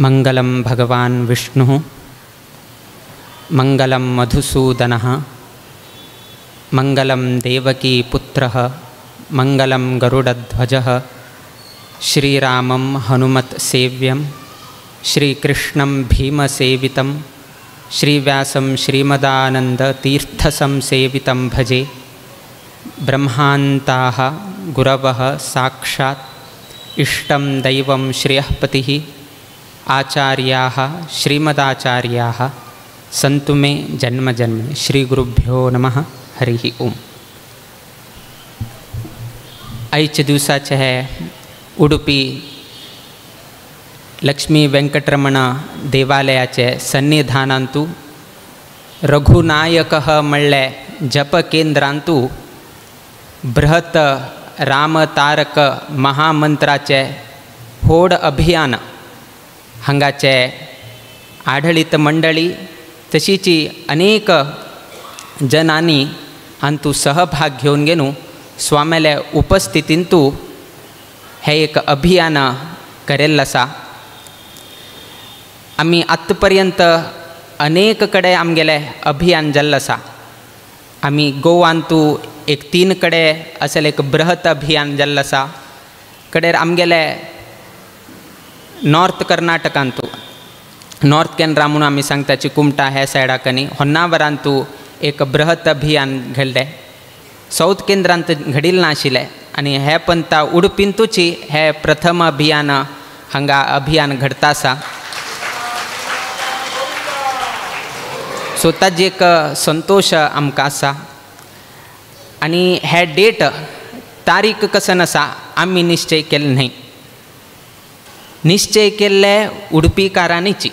मंगलम भगवान विष्णुः मंगलम मधुसूदनः मंगलम देवकी पुत्रः मंगलम गरुडध्वजः श्रीरामं हनुमत् सेव्यं श्रीकृष्णं भीमसेवितं श्रीव्यासं श्रीमदानन्दतीर्थसंसेवितं भजे। ब्रह्मान्ताः गुरवः साक्षात् इष्टं दैवं श्रेयःपतिः आचार्याः श्रीमदाचार्याः सन्तु मे जन्म जन्मनि। श्रीगुरुभ्यो नमः। हरिः ओम। आयच्या दिवसाचे हे उडुपी लक्ष्मी वेंकटरमण देवालयाचे सन्निधानांतु रघुनायकः म्हळ्ळे जप केंद्रांतु बृहत् रामतारक महामंत्राचे होड अभियान हांगाचे आढळीत मंडळी तशीची अनेक जनांनी हांतू सहभाग घेवन घेवन स्वाम्याले उपस्थितींतू हे एक अभियान केल्लें आसा। आमी आतां पर्यंत अनेक कडेन आमगेलें अभियान जाल्लें आसा। आमी गोवांतू एक 3 कडे असेल एक बृहत अभियान जाल्लें आसा। कडेर आमगेले नॉर्थ कर्नाटकांतू नॉर्थ केनरा म्हणून आमी सांगताची कुमटा ह्या सायडाकनी होन्नावरांतू एक बृहत अभियान घडलें। साऊथ केंद्रांत घडिल्लें नाशिल्लें आनी हे पंता उडुपींतूची हे प्रथम अभियान हांगा अभियान घडता आसा। सो ताजी एक संतोश आमकां आसा। आनी हे डेट तारीख कसन आसा आमी निश्चय केल्ले न्हय, निश्चय केल्ले उडुपीकारांनीची,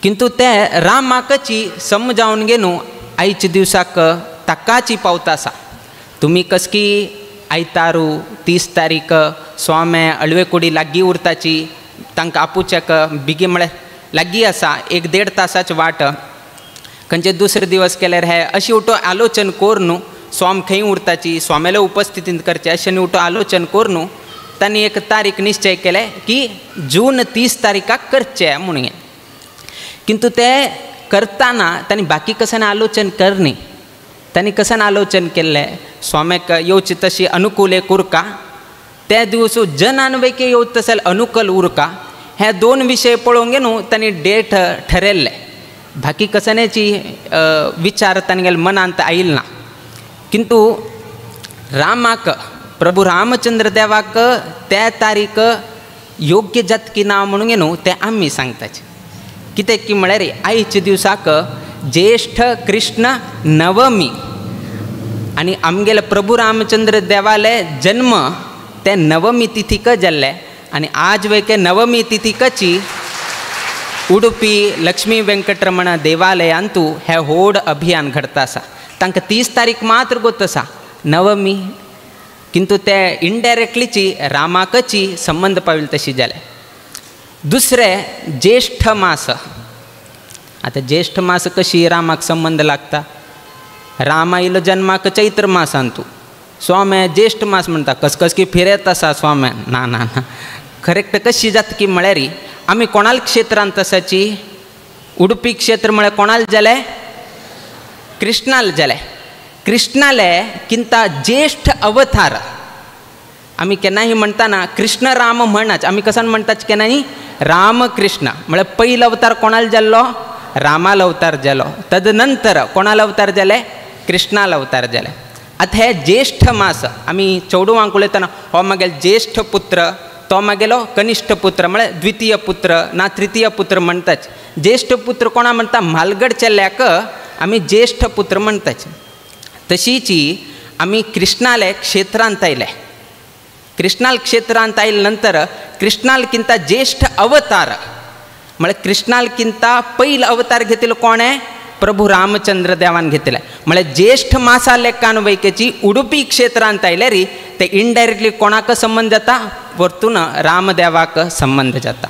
किंतु ते रामाकची समजावन घेवन आयच्या दिवसाक ताकाची पावता आसा। तुमी कसकी आयतारू 30 तारीख स्वामे अळवेकुडी लागीं उरताची, तांकां आपुच्याक बेगीन म्हळ्यार लागीं आसा, 1-1.5 तासाची वाट। खंयचे दुसरे दिवस केल्यार हे अशी उठो आलोचन करून स्वाम खंय उरताची स्वाम्याले उपस्थितींत करचे अशें उठो आलोचन करून तांणी एक तारीख निश्चय केले की जून 30 तारीखाक करचे म्हणून। किंतु ते करतना तांणी बाकी कसन आलोचन करनी, तांणी कसन आलोचन केल्लें स्वाम्याक येवची तशी अनुकूल एक उरका, त्या दिवस जनान वैके येवचे तशें अनुकूल उरका, हे 2 विशय पळोवंक न्हू तांणी डेट ठरयल्ले। बाकी कसनेची विचार तांगेले मनांत आयल ना, किंतु रामाक प्रभु रामचंद्र देवाक त्या तारीख योग्य जातकी ना म्हणून न्हू तें आमी सांगताचे। कित्याक की म्हळ्यार आयच्या दिवसाक ज्येष्ठ कृष्ण नवमी आनी आमगेले प्रभु रामचंद्र देवाले जन्म ते नवमी तिथीक जाल्ले आनी आज वेके नवमी तिथीकची उडुपी लक्ष्मी वेंकटरमण देवालयांतू हे होड अभियान घडता आसा। तांकां 30 तारीख मात्र गोत आसा नवमी, किंतु ते इनडायरेक्टलीची रामाकची संबंद पाविल्ले तशी जाले। दुसरे ज्येष्ठ मास, आतां ज्येष्ठ मास कशी रामाक संबंद लागता, राम आयलो जन्माक चैत्र मासांतू, स्वामे ज्येष्ठ मास म्हणटा कसकस की फिरत आसा स्वामे, ना ना ना करेक्ट कशी जाता की म्हळ्यार आमी कोणाल क्षेत्रांत आसाची उडुपी क्षेत्र म्हळ्यार कोणाल जालें कृष्णाल जालें। कृष्णाले किंता ज्येष्ठ अवतार आमी केन्नाय म्हणटाना कृष्ण राम म्हणनाच, आमी कसान म्हणटाच केन्नाय राम कृष्ण म्हळ्यार पयलो अवतार कोणाल जाल्लो रामाल अवतार जालो, तदनंतर कोणाल अवतार जाले कृष्णाल अवतार जाले। आतां हे ज्येष्ठ मास आमी चेडवांक उलयतना हो मागेलो ज्येष्ठ पुत्र, तो मागेलो कनिष्ठ पुत्र म्हळ्यार द्वितीय पुत्र ना तृतीय पुत्र म्हणटाच। ज्येष्ठ पुत्र कोणा म्हणटा म्हालगड चेल्ल्याक आमी ज्येष्ठ पुत्र म्हणटाच। तशीची आमी कृष्णाले क्षेत्रांत आयले, कृष्णाल क्षेत्रांत आयले नंतर कृष्णालकिंत ज्येष्ठ अवतार म्हळ्यार कृष्णालकिंत पयलो अवतार घेतिल्लो कोण आहे प्रभु रामचंद्र देवान घेतिल्ले। म्हळ्यार ज्येष्ठ मासा लेखान वैकेची उडुपी क्षेत्रांत आयले री ते इनडायरेक्टली कोणाक संबंद जाता परतून रामदेवाक संबंद जाता।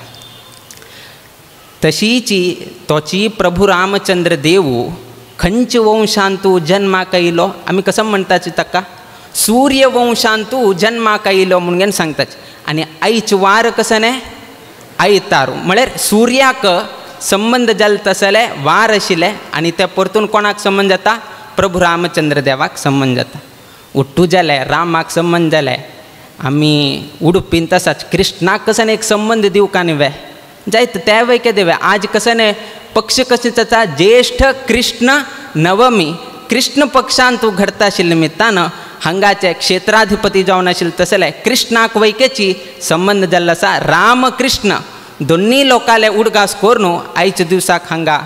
तशीची तोची प्रभु रामचंद्र देव खंयच्या वंशांतू जन्माक आयलो आमी कसो म्हणटाची ताका सूर्यवंशांतू जन्माक आयलो म्हणून सांगताच। आनी आयच वार कसो न्ही आयतारू म्हळ्यार सूर्याक संबंद जाल तसले वार आशिल्ले आनी ते परतून कोणाक संबंद जाता प्रभू रामचंद्र देवाक संबंद जाता. उट्टू जाले रामाक संबंद जाले आमी उडुपीन तसाच कृष्णाक कसन एक संबंद दिवका न्ही वे जायत ते वयके देवे. आज कसन पक्ष कशें जाता ज्येष्ठ कृष्ण नवमी कृष्ण पक्षांत तूं घडता आशिल्ले निमित्तान हांगाचे क्षेत्राधिपती जावन आशिल्ले तसले कृष्णाक वैकेची संबंद जाल्लो आसा. रामकृष्ण दोन्ही लोकाले उडगास करून आयच्या दिवसाक हांगा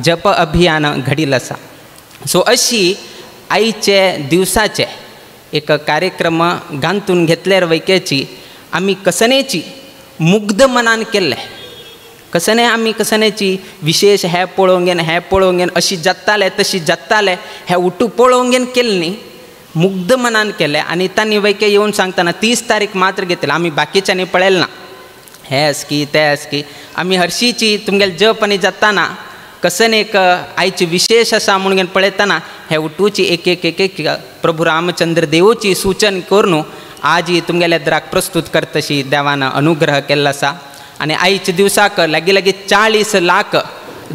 जप अभियान घडिल्लें आसा. सो अशी आयचे दिवसाचे एक कार्यक्रम गांतून घेतल्यार वैकेची आमी कसनेची मुग्ध मनान केल्ले कसने आमी कसनेची विशेष हे पळोवंक घेन हे पळोवंक घेन अशी जाताले तशी जाताले हे उठू पळोवंक घेन केलें न्ही मुग्ध मनान केलें. आनी तांणी वैके येवन सांगतना 30 तारीख मात्र घेतले आमी बाकीच्यांनी पळयलें ना हे असकी ते असकी आमी हरशीची तुमगेले जप आनी जाताना कसन एक आयची विशेष आसा म्हणून घेवन पळयतना हे उठूची एक एक एक एक प्रभू रामचंद्र देवची सूचन करून आजी तुमगेल्या द्राक प्रस्तुत करतशी देवान अनुग्रह केल्लो आसा. आनी आयच्या दिवसाक लागीं लागीं 40 लाख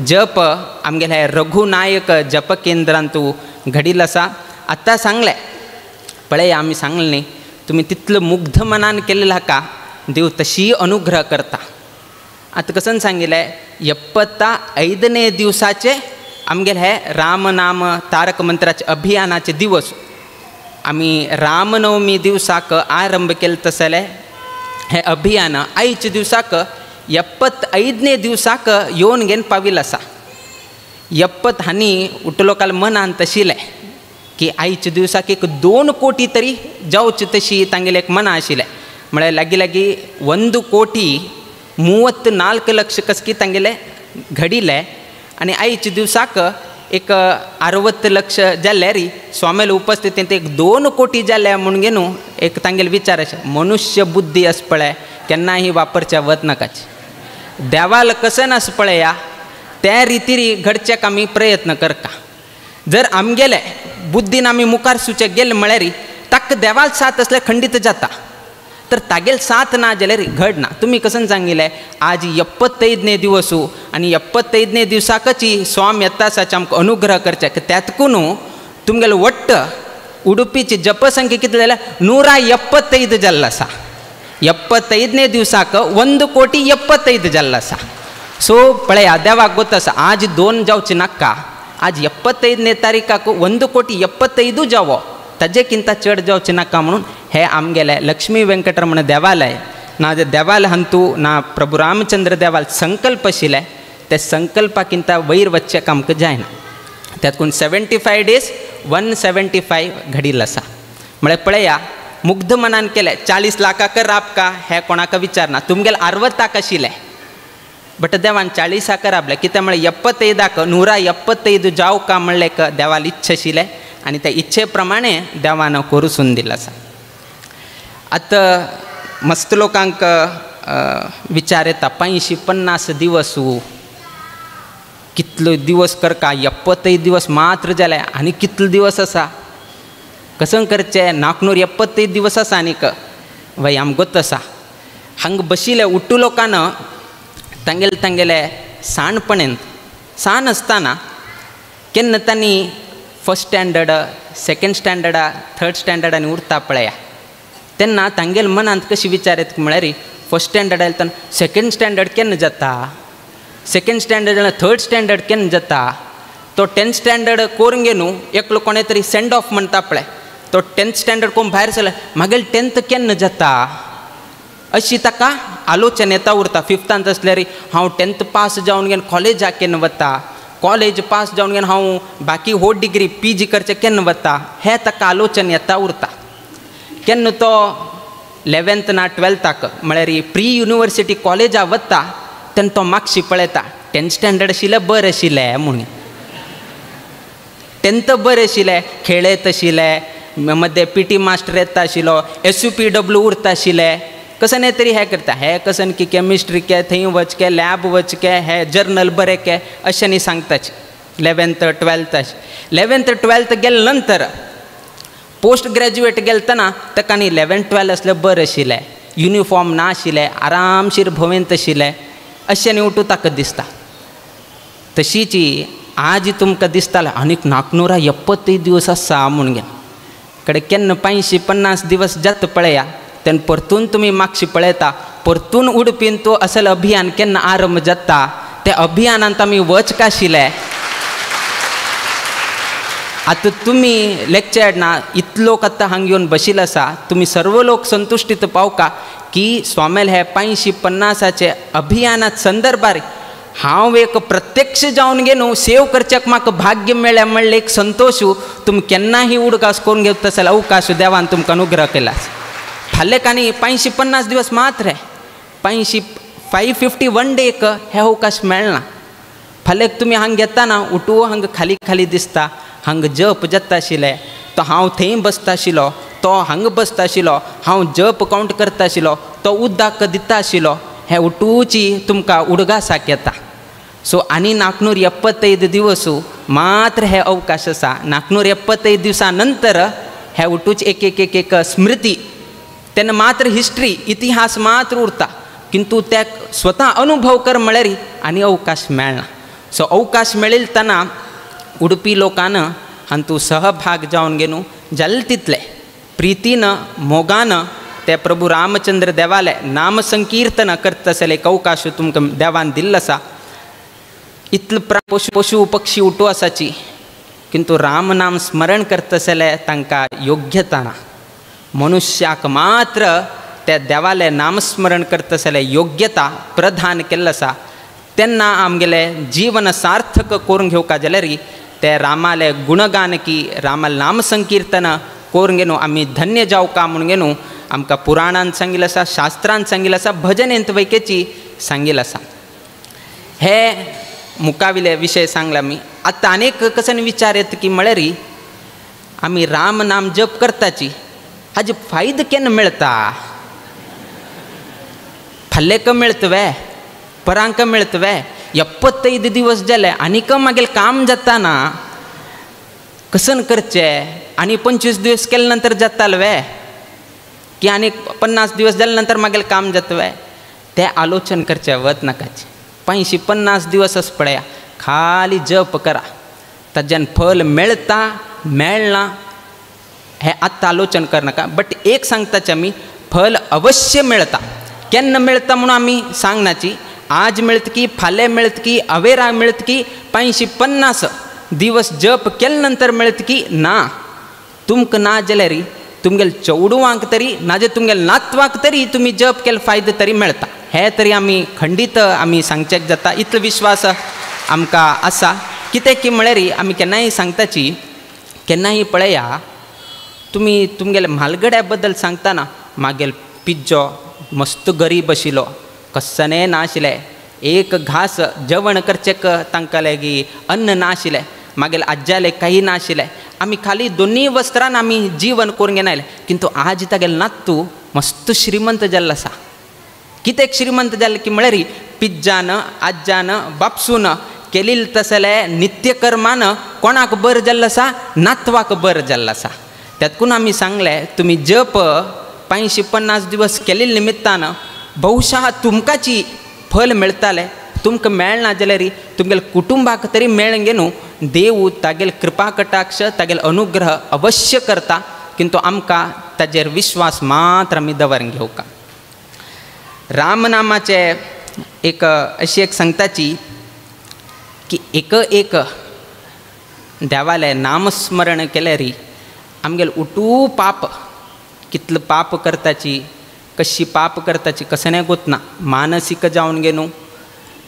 जप आमगेले रघुनायक जप केंद्रांतू घडिल्लो आसा. आतां सांगलें पळय आमी सांगलें न्ही तुमी तितलो मुग्ध मनान केल्लें हाका देव तशी अनुग्रह करता. आतां कसन सांगिल्लें 75ನೇ दिवसाचे आमगेले हे रामनाम तारक मंत्राचे अभियानाचे दिवस आमी रामनवमी दिवसाक आरंभ केले तसले हे अभियान आयच्या दिवसाक 75ನೇ दिवसाक येवन घेवन पाविल्लो आसा. 70 हांणी उठलो काल मनान तशिल्लें की आयच्या दिवसाक एक 2 कोटी तरी जावचे तशी तांगेलें एक मना आशिल्लें म्हळ्यार लागीं लागीं 1 कोटी 34 लक्ष कसकी तांगेले घडिल्ले आनी आयच्या दिवसाक एक 60 लक्ष जाल्ले री स्वामीले उपस्थितींत एक 2 कोटी जाले म्हणून न्हू एक तांगेले विचार आसा. मनुष्य बुद्धी आस पळय केन्नाही वापरच्या वत नाकाच देवाल कसन आस पळया त्या रितीरी घडच्याक आमी प्रयत्न करता. जर आमगेले बुद्दीन आमी मुखार सुचे गेले म्हळ्यार ताका देवाल साथ आसल्यार खंडीत जाता तर तागेल साथ ना जाल्यार घडना. तुमी कसन सांगिल्लें आज 75ನೇ दिवसू आनी 75ನೇ दिवसाकची स्वामी येता आसाचे आमकां अनुग्रह करचे त्यातकून तुमगेले वट्ट उडुपीची जपसंख्या कितली जाल्यार 175 जाल्लो आसा. 75ನೇ दिवसाक 1 कोटी 75 जाल्लो आसा. सो पळया देवाक गोत आसा आज 2 जावचे नाका आज 75ನೇ तारीखाक 1 कोटी 75 जावो ताजे किंता चड जावचे नाका म्हणून हे आमगेले लक्ष्मी वेंकटरमण देवालय ना जे देवालय हंतू ना प्रभू रामचंद्र देवाल संकल्प आशिल्ले ते संकल्पाकिंता वयर वचचें आमकां जायना. त्यातून 75 डेज 175 घडिल्लो आसा. म्हळ्यार पळया मुग्ध मनान केलें 40 लाखाक राबका हें कोणाक विचारना तुमगेले 60 आशिल्लें बट देवान 40 राबलें कित्याक म्हळ्यार 75 175 जावका म्हणलें देवाल इच्छा आशिल्लें आनी त्या इच्छे प्रमाणे देवान करूसून दिल्लो आसा. आतां मस्त लोकांक विचार येता 85-50 दिवस कितलो दिवस करका 75 दिवस मात्र जाले आनी कितलो दिवस आसा कसं करचें 475 दिवस आसा आनीक वय आमकां गोत आसा. हांगा बशिल्ले उट्टू लोकान तांगेले तांगेले साणपणेन सान आसतना केन्ना तांणी 1st standard 2nd standard 3rd standard आनी उरता पळया तेन्ना तांगेले मनांत कशी विचार येता म्हळ्यार 1st standard आयले तेन्ना 2nd standard केन्ना जाता 2nd standard जाल्यार 3rd standard केन्ना जाता तो 10th standard करून घे न्हू एकलो कोणें तरी सेंड ऑफ म्हणटा पळय तो 10th standard कोण भायर सरलो मागीर 10th केन्ना जाता अशी ताका आलोचन येता उरता. 5th आसल्यार हांव 10th pass जावन घेवन कॉलेजाक केन्ना वता कॉलेज पास जावन घेवन हांव बाकी हो डिग्री PG करचें केन्ना वता हें ताका आलोचन येता उरता. केन्ना तो 11th ना 12th म्हळ्यार प्री युनिवर्सिटी कॉलेजा वता तेन्ना तो मागशी पळयता 10th standard आशिल्लें बरें आशिल्लें म्हणून 10th बरें आशिल्लें खेळयत आशिल्लें मदें PT master येता आशिल्लो SUPW उरता आशिल्लें कसन तरी हें करता हें कसन की केमिस्ट्री के थंय वच के लॅब वच के हे जर्नल बरें के अशें न्ही सांगताच 11th 12th 11th 12th गेले नंतर पोस्ट ग्रॅज्युएट गेलतना ताका न्ही 11 12 आसलें बरें आशिल्लें युनिफॉर्म ना आशिल्लें आरामशीर भोंवेंत आशिल्लें अशें न्ही उठू ताका दिसता. तशीची आज तुमकां दिसतालें आनीक 475 दिवस आसा म्हूण घेवन कडे केन्ना 550 दिवस जाता पळया तेन्ना परतून तुमी मागशी पळयता परतून उडपीन तो असल अभियान केन्ना आरंभ जाता त्या अभियानांत आमी वचका आशिल्ले. आतां तुमी लेक्चर ना इतलो लोक आतां हांगा येवन बशिल्ले आसा तुमी सर्व लोक संतुश्टीत पावका की स्वामेल हे 550 अभियानात संदर्भार हांव एक प्रत्यक्ष जावन घेवन सेव करच्याक म्हाका भाग्य मेळ्ळें म्हणलें एक संतोशू तुमी केन्नाय उडगास करून घेता जाल्यार अवकाश देवान तुमकां अनुग्रह केला. फाल्यां आनी 550 दिवस मात्र 551 डेक हे अवकाश मेळना. फाल्यां तुमी हांगा घेताना उठू हांगा खाली खाली दिसता हांगा जप जाता आशिल्लें तो हांव थंय बसता आशिल्लो तो हांगा बसता आशिल्लो हांव जप कावंट करता आशिल्लो तो उदक दिता आशिल्लो हे उठूची तुमकां उडगासाक येता. सो आनी 475 दिवस मात्र हे अवकाश आसा. 475 दिवसा नंतर हे उठूच एक एक एक एक स्मृती तेन्ना मात्र हिस्ट्री इतिहास मात्र उरता किंतु त्या स्वता अनुभव कर म्हळ्यार आनी अवकाश मेळना. सो अवकाश मेळिल्ले तेन्ना उडपी लोकान हांतू सहभाग जावन घेवन जाले तितले प्रितीन मोगान ते प्रभू रामचंद्र देवाले नाम संकीर्तन करता आसले एक अवकाश तुमकां देवान दिल्लो आसा. इतले पशु पक्षी उठो आसाची किंतु राम नाम स्मरण करता आसले तांकां योग्यता ना. मनुष्याक मात्र त्या देवाले नामस्मरण करता आसले योग्यता प्रदान केल्लो आसा. तेन्ना आमगेले जीवन सार्थक करून घेवका जाल्यार ते रामाले गुणगान की रामाले नाम संकीर्तन करून घेवन आमी धन्य जावका म्हूण घेवन आमकां पुराणान सांगिल्लें आसा शास्त्रान सांगिल्लें आसा भजनेंत वैकेची सांगिल्लें आसा. हे मुखाविले विशय सांगला आमी. आतां आनीक कसन विचार येता की म्हळ्यार आमी राम नाम जप करताची हाजे फायदो केन्ना मेळटा? फाल्यां मेळटा वे परांक मेळटा वे 75 दिवस जाले आनीक मागीर काम जाता ना कसन करचें आनी 25 दिवस केले नंतर जाताले वे की आनी 50 दिवस जाले नंतर मागीर काम जाता वे तें आलोचन करचें वत नाकाचें. 550 दिवस अस पळया खाली जप करा ताज्यान फल मेळटा मेळना हें आतां आलोचन करनाका. बट एक सांगताचे आमी फल अवश्य मेळटा. केन्ना मेळटा म्हणून आमी सांगनाची आज मेळत की फाल्यां मेळत की अवेरा मेळत की 550 दिवस जप केले नंतर मेळत की ना. तुमकां ना जाल्यार तुमगेले चेडवांक तरी नाजाल्यार तुमगेले नातवाक तरी तुमी जप केले फायदो तरी मेळटा. हे तरी आमी खंडीत आमी सांगचेक जाता इतलो विश्वास आमकां आसा. कित्याक की म्हळ्यार आमी केन्नाय सांगताची केन्नाय पळया तुमी तुमगेले म्हालगड्या बद्दल सांगतना मागेल पिज्जो मस्त गरीब आशिल्लो कस्सने नाशिल्लें एक घास जेवण करचेक तांकां लागीं अन्न नाशिल्लें मागीर आज्याले काही नाशिल्लें आमी खाली दोनूय वस्त्रान आमी जीवन करून घेवन आयले किंतु आज तागेले नातू मस्त श्रीमंत जाल्लो आसा. कित्याक श्रीमंत जालें की म्हळ्यार पिज्जान आज्जान बापसून केलिल्लें तसलें नित्यकर्मान कोणाक बरें जाल्लो आसा नातवाक बरें जाल्लो आसा. त्यातकून आमी सांगलें तुमी जप 550 दिवस केल्ले निमित्तान बहुशः तुमकांची फल मेळटालें तुमकां मेळना जाल्यार तुमगेले कुटुंबाक तरी मेळून घेवन देव तागेले कृपा कटाक्ष तागेले अनुग्रह अवश्य करता किंतु आमकां ताजेर विश्वास मात्र आमी दवरून घेवका. रामनामाचे एक अशी एक सांगताची की एक एक देवालें नामस्मरण केल्यार आमगेले उठू पाप कितलो पाप करताची कशी पाप करताची कसने गोतना मानसीक जावन घेवन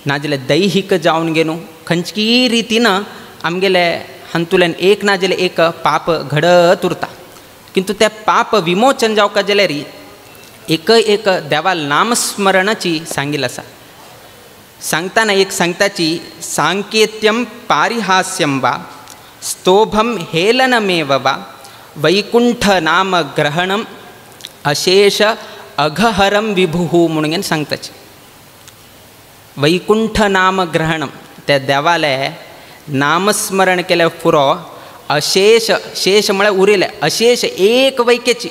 नाजाल्यार दैहीक जावन घेवन खंयचीय रितीन आमगेले हातूंतल्यान एक नाजाल्यार एक पाप घडत उरता किंतु तें पाप विमोचन जावका जाल्यार एक एक देवाल नामस्मरणाची सांगिल्लें आसा. सांगतना एक सांगताची सांकेत्यम पारिहास्यम वा स्तोभम हेलनमेव वा वैकुंठ नाम ग्रहणम अशेष अघहरम विभुः म्हणून सांगताची. वैकुंठ नाम ग्रहणम त्या देवाले नामस्मरण केल्यार पुरो अशेष शेष म्हळ्यार उरिल्लें अशेष एक वैकेची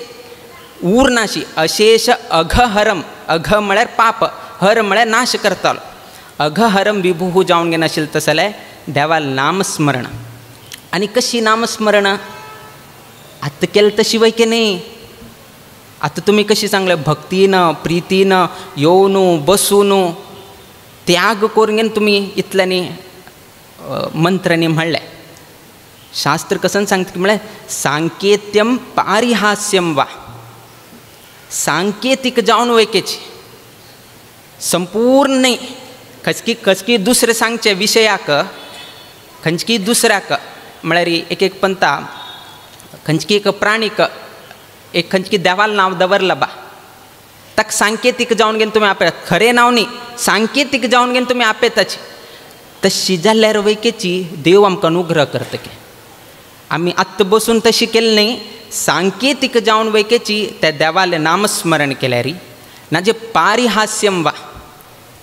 उरनाशी अशेष अघहरम अघ म्हळ्यार पाप हर म्हळ्यार नाश करतालो अघहरम विभूहू जावन घेन आशिल्लें तसलें देवा नामस्मरण. आनी कशी नामस्मरण आतां केलें तशी वय की न्ही. आतां तुमी कशी सांगलें भक्तीन प्रितीन येवन बसून त्याग करून घेवन तुमी इतल्यांनी मंत्रांनी म्हणलें. शास्त्र कसन सांगता की म्हळ्यार सांकेत्यम पारिहास्यम वा सांकेतीक जावन वयकेची संपूर्ण न्ही. खचकी खचकी दुसरें सांगचें विशयाक खंयची दुसऱ्याक म्हळ्यार एक एक पंता खंयची एक प्राणीक एक खंयची देवाल नांव दवरलां बा ताका सांकेतीक जावन घेवन तुमी आपयता खरें नांव न्ही सांकेतीक जावन घेवन तुमी आपयताची तशी जाल्यार वयकेची देव आमकां अनुग्रह करता की आमी आत्तां बसून तशी केली न्ही सांकेतीक जावन वयकेची त्या देवालें नामस्मरण केल्यार ना जे पारिहास्यम वा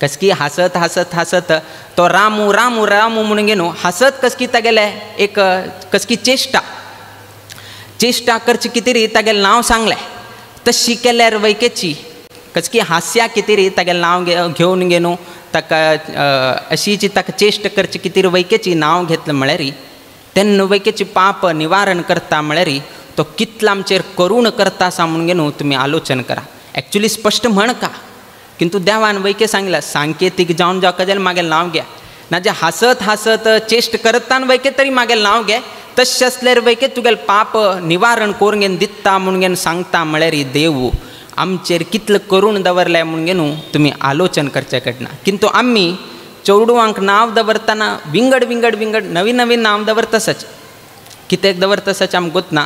कसकी हासत हासत हासत तो रामू रामू रामू म्हणून घेवन हासत कसकी तागेले एक कसकी चेष्टा चेष्टा करची कितें रे तागेलें नांव सांगलें तशी केल्यार वयकेची कसकी हास्या कितें रे तागेलें नांव घेवन घेवन ताका अशीची ताका चेष्टा करची कितें रे वयकेची नांव घेतलें म्हळ्यार तेन्ना वयकेची पाप निवारण करता म्हळ्यार तो कितलो आमचेर करूण करता आसा म्हणून घेवन तुमी आलोचन करा. एक्चुली स्पश्ट म्हण का किंतु देवान वयके सांगला सांकेतीक जावन जावका जाल्यार मागेलें नांव घे ना जे हासत हासत चेष्ट करतान वयके तरी मागेलें नांव घे तशें आसल्यार वयके तुगेलें पाप निवारण करून घेवन दिता म्हणून घेवन सांगता म्हळ्यार देव आमचेर कितलें करूण दवरलें म्हणून घेवन तुमी आलोचन करचें कडना. किंतु आमी चेडवांक नांव दवरतना विंगड विंगड विंगड नवीन नवीन नांव दवरतासच कित्याक दवरतासच आमकां गोतना.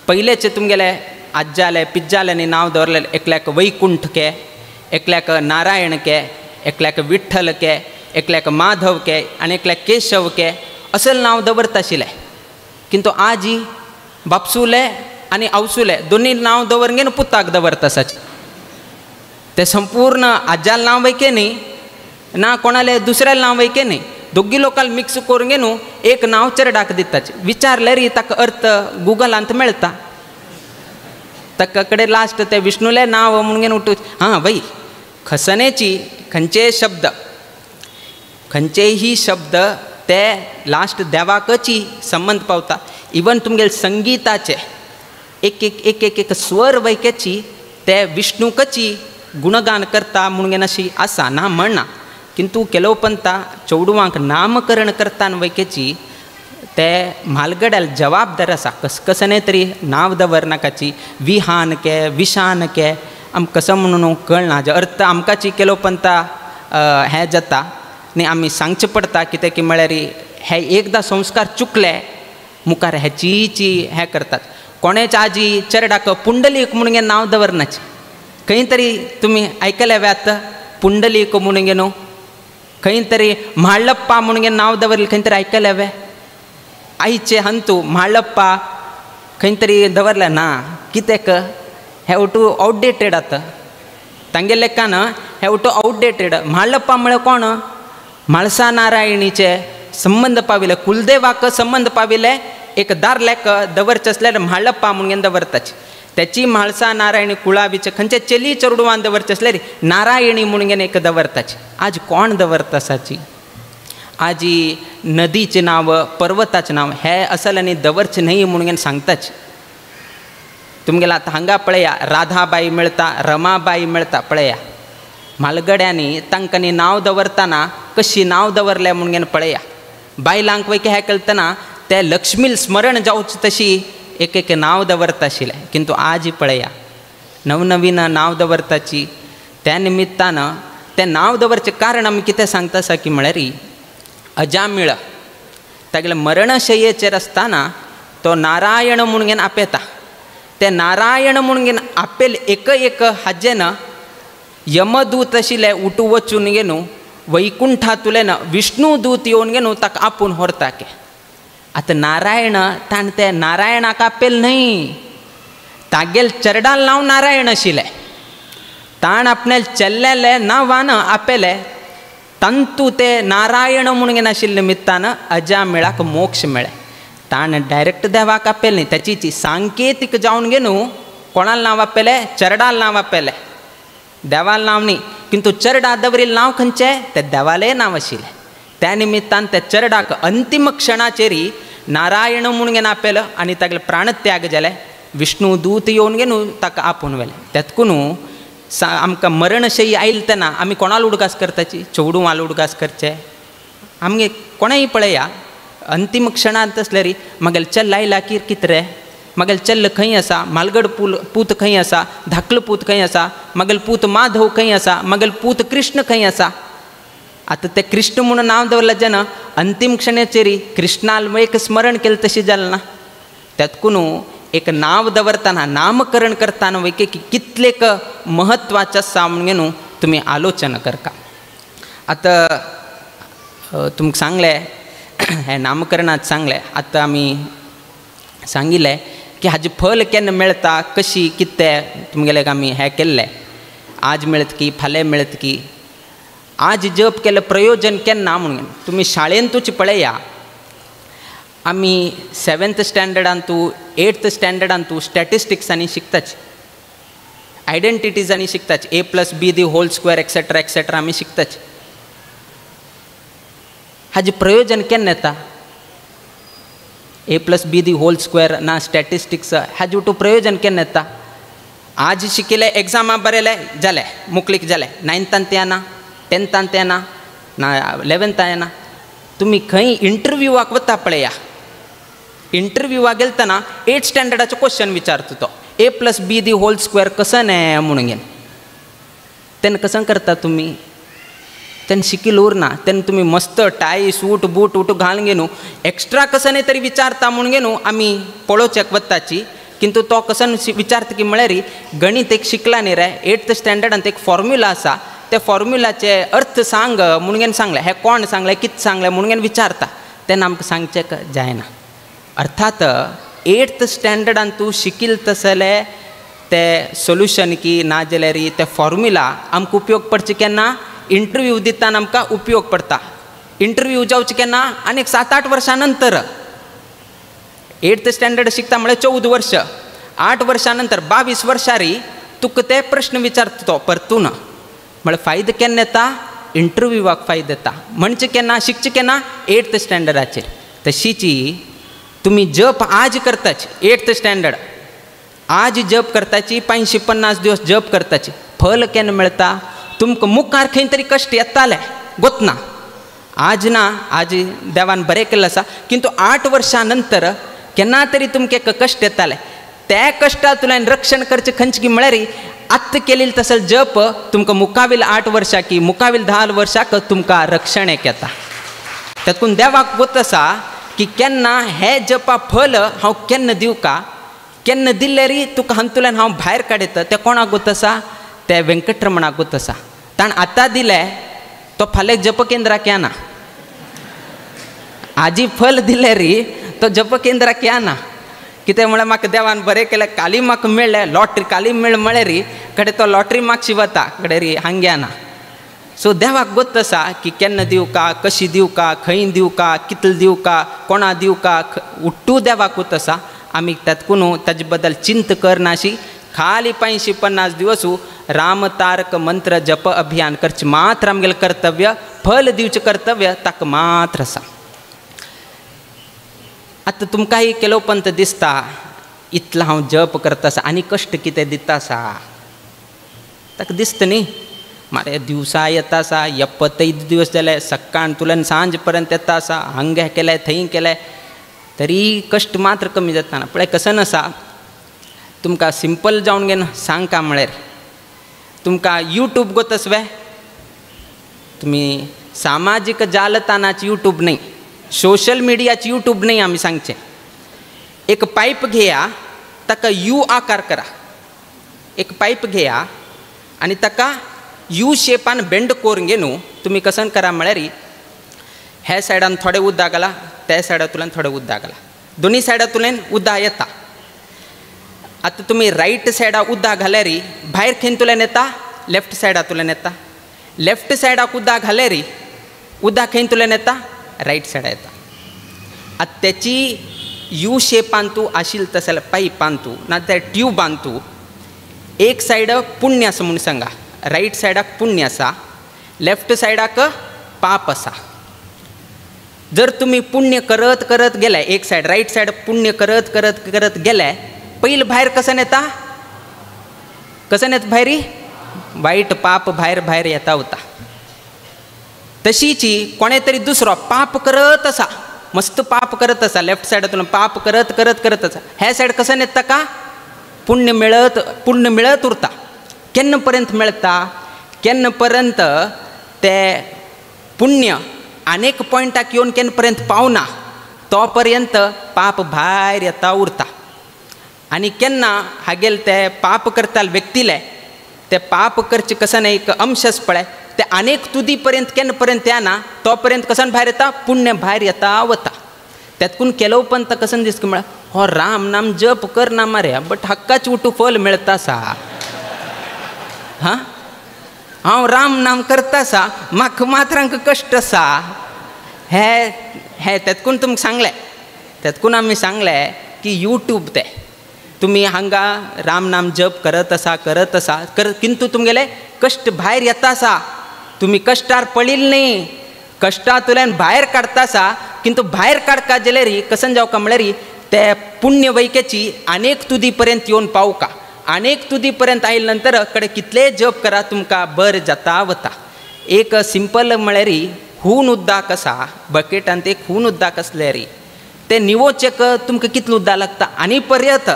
पयलेचें तुमगेलें आज्जालें पिज्जाल्यांनी नांव दवरलें एकल्याक वैकुंठ के एकल्याक नारायण के एकल्याक विठ्ठल के एकल्याक माधव के आनी एकल्याक केशव के असल नांव दवरता आशिल्लें. किंतु आजी बापसुले आनी आवसुले दोनी नांव दवरून घेवन पुताक दवरता आसाचे ते संपूर्ण आज्याल नांव वयके न्ही ना कोणाले दुसऱ्याले नांव वयके न्ही दोगी लोकांक मिक्स करून घेवन एक नांव चेरडाक दिताचे विचारल्यार ताका अर्थ गुगलांत मेळटा ताका कडेन लास्ट ते विष्णुलें नांव म्हणून घेवन उठू. हां वय खसनेची खंयचेय शब्द खंयचेही शब्द ते लास्ट देवाकची संबंद पावता. इवन तुमगेले संगीताचे एक एक एक एक एक स्वर वैकेची ते विष्णुकची गुणगान करता म्हणून घेवन अशी आसा ना म्हणना. किंतु केलो पंता चेडवांक नामकरण करता वैकेची ते म्हालगड्याल जबाबदार आसा कसकसने तरी नांव दवरनाकाची विहान के विशान के आमकां कसो म्हणून कळना हाजो अर्थ आमकांची केलो पंता हें जाता न्ही आमी सांगचें पडटा कितें की म्हळ्यार हे एकदां संस्कार चुकले मुखार हेचीची हें करतात. कोणेच आजी चेरडाक पुंडलीक म्हणून घेवन नांव दवरनाचे खंय तरी तुमी आयकले वे आतां पुंडलीक म्हणून घेवन खंय तरी म्हाळप्पा म्हणून घेवन नांव दवरलें खंय तरी आयकले वे आयचे हंतू म्हाळप्पा खंय तरी दवरलें ना कित्याक हें ओटू आवटडेटेड आतां तांगे लेखान हें ओटू आवटडेटेड. म्हाळप्पा म्हळ्यार कोण म्हाळसा नारायणीचे संबंद पाविल्ले कुलदेवाक संबंद पाविल्ले एक दारल्याक दवरचें आसल्यार म्हाळप्पा म्हणून घेवन दवरताचे त्याची म्हाळसा नारायणी कुळावीचे खंयचे चेली चेडवान दवरचें आसल्यार नारायणी म्हणून घेवन एक दवरताचे. आज कोण दवरता आसाची आजी नदीचें नांव पर्वताचें नांव हे असल आनी दवरचें न्हय म्हणून घेवन सांगताच. तुमगेला आतां हांगा पळया राधाबाई मेळटा रमाबाई मेळटा पळया म्हालगड्यांनी तांकांनी नांव दवरतना कशी नांव दवरलें म्हणून घेवन पळया बायलांक वयके हें कळतना ते लक्ष्मील स्मरण जावचें तशी एक एक नांव दवरता आशिल्लें. किंतु आज पळया नवनवीन नांव दवरताची त्या निमित्तान तें नांव दवरचें कारण आमी कितें सांगता आसा की म्हळ्यार अजामिळ तागेले मरणशय्येचेर आसतना तो नारायण म्हणून घेवन आपयता ते नारायण म्हणून घेवन आपेल एक एक हाजेन यमदूत आशिल्ले उठू वचून घेवन वैकुंठांतुल्यान विष्णुदूत येवन घेवन ताका आपूण व्हरता के. आतां नारायण ताणें ते नारायणाक आपेल न्हय तागेल चेरडाल नांव नारायण आशिल्लें ताण आपणाले चेल्लेलें नांवान आपेलें तंतू ते नारायण म्हणून घेवन आशिल्ले निमित्तान अजामिळाक मोक्ष मेळ्ळें. ताणें डायरेक्ट देवाक आपेलें न्ही ताची सांकेतीक जावन घेवन कोणाल नांव आपेलें चेरडाल नांव आपेलें. देवाल नांव न्ही, किंतु चरडा दवरील नांव खंयचें तें देवालें नांव आशिल्लें. त्या निमित्तान त्या चरडाक अंतिम क्षणाचेरी नारायण म्हूण घेवन आपयलो आनी तागेले प्राणत्याग जाले. विष्णू दूत येवन घेवन ताका आपोवन व्हेलें. तेतकून आमकां मरणशयी आयली तेन्ना आमी कोणाल उडगास करताची, चेडूं उडगास करचे आमगे कोणेय पळया अंतिम क्षणांत आसल्यार मागेले चल्ल आयला की कितें रे, मागेले चल्ल खंय आसा, मालगड पूत खंय आसा, धाकलो पूत खंय आसा, मागेले पूत माधव खंय आसा, मागेले पूत कृष्ण खंय आसा. आतां ते कृष्ण म्हणून नांव दवरलें जेन्ना अंतिम क्षणाचेर कृष्णाल एक स्मरण केलें तशें जालें ना. तेतकून एक नांव दवरतना नामकरण करतना वय कितलेक म्हत्वाचें आसा म्हणून न्हू तुमी आलोचना करता. आतां तुमकां सांगलें हें नामकरणांत सांगलें, आतां आमी सांगिल्लें की हाजें फल केन्ना मेळटा, कशी कितें तुमगेलें आमी हें केल्लें, आज मेळत की फाल्यां मेळत की, आज जप केलें प्रयोजन केन्ना म्हणून. तुमी शाळेंतूच पळया, आमी 7th स्टँडर्डांतू 8th स्टँडर्डांतू स्टॅटिस्टिक्सांनी शिकताच, आयडेंटिटीजांनी शिकताच, A plus B the whole square etcetera etcetera आमी शिकताच. हाजें प्रयोजन केन्ना येता? A plus B the whole square ना स्टॅटिस्टिक्स हाजें टू प्रयोजन केन्ना येता? आज शिकिल्लें एग्जामा बरयलें जालें, मुकलीक जालें, 9थान येना, 10थान येना, ना 11थान येना. तुमी खंय इंटरव्यूवाक वता पळया, इंटरव्यूवाक गेलतना 8th स्टँडर्डाचो क्वेश्चन विचारता तो, A plus B the whole square कसं न्हय म्हणून घेवन. तेन्ना कसं करता तुमी? तेन्ना शिकील उरना. तेन्ना तुमी मस्त टाय सूट बूट उट घालून घेवन एक्स्ट्रा कसं न्हय तरी विचारता म्हणून घेवन आमी पळोवच्याक वताची, किंतु तो कसं विचारता की म्हळ्यार गणीत एक शिकला न्ही रे, 8th स्टँडर्डांत एक फॉर्म्युला आसा, त्या फॉर्म्युलाचे अर्थ सांग म्हणून घेवन सांगलें, हें कोण सांगलें कितें सांगलें म्हणून घेवन विचारता, तेन्ना आमकां सांगचें जायना. अर्थात 8th स्टँडर्डान तूं शिकील तसलें ते सोल्युशन की ना जाल्यार ते फॉर्म्युला आमकां उपयोग पडचे केन्ना इंटरव्यू दितना आमकां उपयोग पडटा. इंटरव्यू जावचें केन्ना आनी 7-8 वर्सां नंतर. 8th standard शिकता म्हळ्यार 14 वर्ष, 8 वर्सां नंतर 22 वर्सांरी तुका ते प्रश्न विचारता तो परतून. म्हळ्यार फायदो केन्ना येता? इंटरव्यूवाक फायदो येता. म्हणजे केन्ना शिकचें केन्ना 8th स्टँडर्डाचेर. तशीची तुमी जप आज करताच, 8th standard आज जप करताची, 550 दिवस जप करताची, फल केन्ना मेळटा? तुमकां मुखार खंय तरी कश्ट येताले गोतना, आज ना, आज देवान बरें केल्लें आसा, किंतु 8 वर्सां नंतर केन्ना तरी तुमकां एक कश्ट येताले, त्या कश्टांतल्यान रक्षण करचें खंयचें की म्हळ्यार आत्तां केलें तसलें जप तुमकां मुखावेल 8 वर्सां की मुखावेल 10 वर्सांक तुमकां रक्षण एक येता. तातूंत देवाक गोत आसा की केन्ना हे जपा फल हांव केन्ना दिवका, केन्ना दिल्ले री तुका हातूंतल्यान हांव भायर काडयता. तें कोणाक गोत आसा? ते वेंकटरमणाक गोत आसा. ताणें आतां दिलें तो फाल्यां जप केंद्राक येना, आजी फल दिलें री तो जप केंद्राक येना. कितें म्हळ्यार म्हाका देवान बरें केलें, काली म्हाका मेळ्ळें, लॉटरी काली मेळ म्हळ्यार री कडे तो लॉटरी मागशी वता, कडे री हांग येना. सो देवाक गोत आसा की केन्ना दिवका, कशी दिवका, खंय दिवका, कितले दिवका, कोणा दिवका, उट्टू देवाक गोत आसा. आमी तातकून ताजे बद्दल चिंत करनाशी खाली 550 दिवस राम तारक मंत्र जप अभियान करचें मात्र आमगेलें कर्तव्य, फल दिवचें कर्तव्य ताका मात्र आसा. आतां तुमकांय केलोपंत दिसता इतलो हांव जप करता आसा आनी कश्ट कितें दिता आसा, ताका दिसता न्ही मारे दिवसा येता आसा, 75 दिवस जाले सकाळ तुल्यान सांज पर्यंत येता आसा, हांगा केलें थंय केलें तरी कश्ट मात्र कमी जाता ना. पळय कसं आसा, तुमकां सिंपल जावन घेवन सांगका म्हळ्यार तुमकां यूट्यूब गोतस वे, तुमी सामाजीक जालताणाची यूट्यूब न्ही, सोशल मिडियाची यूट्यूब न्ही. आमी सांगचें एक पायप घेया, ताका you आकार करा, एक पायप घेया आनी ताका you शेपान बेंड करून घेवन तुमी कसन करा म्हळ्यार ह्या सायडान थोडें उदक घाला, त्या सायडांतल्यान थोडें उदक घाला, दोनी सायडांतल्यान उदक येता. आतां तुमी रायट सायडा उदक घाल्यार भायर खंयतल्यान येता? लेफ्ट सायडांतल्यान येता. लेफ्ट सायडाक उदक घाल्यार उदक खंयतल्यान येता? रायट सायडा येता. आतां तेची you शेपान तूं आशिल्लें तसलें पायपान तूं ना त्या ट्यूबान तूं एक सायड पुण्य आसा म्हूण सांगा, रायट सायडाक पुण्य आसा, लेफ्ट सायडाक पाप आसा. जर तुमी पुण्य करत करत गेले, एक सायड रायट सायड पुण्य करत करत करत गेले, पयलीं भायर कसन येता, कसन येता भायरी वायट पाप भायर भायर येता वता. तशीची कोणे तरी दुसरो पाप करत आसा, मस्त पाप करत आसा, लेफ्ट सायडांतून पाप करत करत करत आसा, हे सायड कसन येता का पुण्य मेळत, पुण्य मेळत उरता. केन्ना पर्यंत मेळता, केन्ना पर्यंत ते पुण्य अनेक पॉयंटाक येवन केन्ना पर्यंत पावना तो पर्यंत पाप भायर येता उरता. आनी केन्ना हागेल ते पाप करता व्यक्तीले ते पाप करचे कसन एक अंश पळय ते अनेक तुदी पर्यंत केन्ना पर्यंत येना तो पर्यंत कसन भायर येता, पुण्य भायर येता वता. तेतकून केलो पण त कसन दिसता म्हळ्यार हो राम नाम जप कर ना मारे बट हक्काच उठू फल मेळता आसा. हां हांव राम नाम करता आसा म्हाका मात्रांक कश्ट आसा. हे हे तेतकून तुमकां सांगलें, तेतकून आमी सांगलें की यूट्यूब ते तुमी हांगा राम नाम जप करत आसा करत आसा कर किंतु तुमगेले कश्ट भायर येता आसा, तुमी कश्टार पडिल न्ही, कश्टांतल्यान भायर काडता आसा, किंतु भायर काडका जाल्यार कसन जावका म्हळ्यार ते पुण्य वैक्याची अनेक तुदी पर्यंत येवन पावका. अनेक तुदी पर्यंत आयले नंतर कडे कितलेय जप करा तुमकां बरें जाता वता. एक सिंपल म्हळ्यार हून उदक आसा, बकेटांत एक हून उदक आसल्यार तें निवोचेक तुमकां कितलें उदक लागता आनी पर्यंत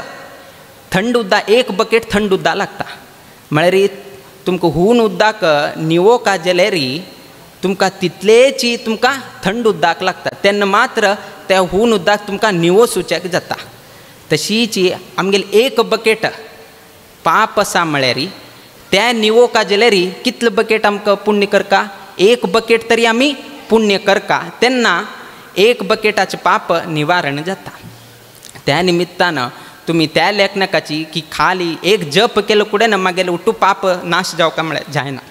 थंड उदक एक बकेट थंड उदक लागता. म्हळ्यार तुमकां हून उदक निवोका जाल्यार तुमकां तितलेची तुमकां थंड उदक लागता, तेन्ना मात्र त्या हून उदक तुमकां निवोसुचेक जाता. तशीची आमगेले एक बकेट पाप आसा म्हळ्यार त्या निवोका जाल्यार कितले बकेट आमकां पुण्य करका, एक बकेट तरी आमी पुण्य करका, तेन्ना एक बकेटाचें पाप निवारण जाता. त्या निमित्तान तुमी त्या लेखनाकाची की खाली एक जप केलो कुडें ना मागेले उठू पाप नाश जावका म्हळ्यार जायना.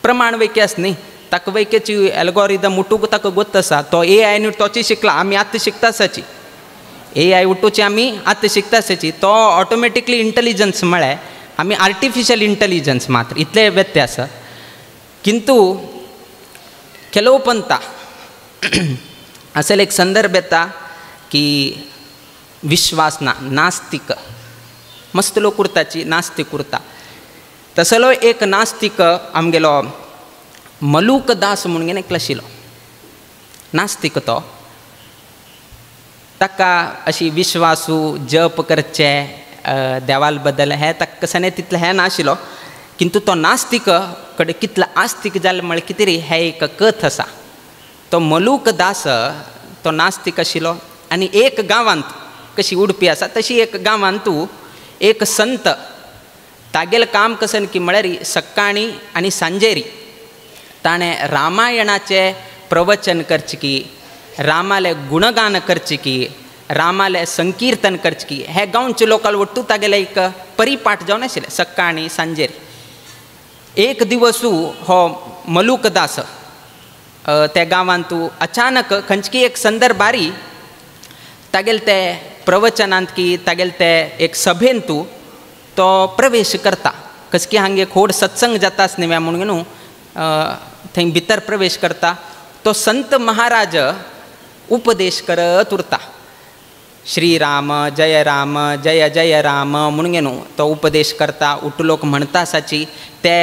प्रमाण वैक्य आस न्ही, ताका वैक्याची एल्गोरिदम उठूंक ताका गोत्त आसा, तो ए I न्हू तोची शिकला, आमी आतां शिकता आसाची ए I उठूची आमी आतां शिकता आसाची, तो ऑटोमॅटिकली इंटेलिजन्स म्हळ्यार आमी आर्टिफिशियल इंटेलिजन्स मात्र इतले व्यत्यास. किंतु ಕೆಲವು ಪಂಥ असेल एक संदर्भ येता की विश्वास ना, नास्तिक मस्त लोक उरताची नास्तिक उरता. तसलो एक नास्तिक आमगेलो मलूक दास म्हणून एकलो आशिल्लो नास्तिक. तो ताका अशी विश्वासू जप करचे देवाल बद्दल हें ताका कशें तितलें हें नाशिल्लो, किंतु तो नास्तिक कडेन कितलो आस्तिक जालें म्हळ्यार कितें रे हें एक कथ आसा. तो मलूक दास तो नास्तिक आशिल्लो आनी एक गांवांत कशी उडपी आसा तशी एक गांवांतू एक संत तागेलें काम कशें की म्हळ्यार सक्काळी आनी सांजेरी ताणें रामायणाचें प्रवचन करचें की, रामालें गुणगान करचें की, रामालें संकीर्तन करचें की, हे गांवचे लोकांक वट्टू तागेलें एक परिपाठ जावन आशिल्लें सक्काळी सांजेरी. एक दिवसू हो मलूक दास त्या गांवांतू अचानक खंयची एक संदर्भारी तागेले ते प्रवचनांत की तागेले ते एक सभेंतू तो प्रवेश करता. कसकी हांगे खोड सत्संग जाता आसनी म्हणून न्हू थंय भितर प्रवेश करता. तो संत महाराज उपदेश करत उरता, श्री राम जय राम जय जय राम म्हणून न्हू तो उपदेश करता. उठ लोक म्हणटा आसाची ते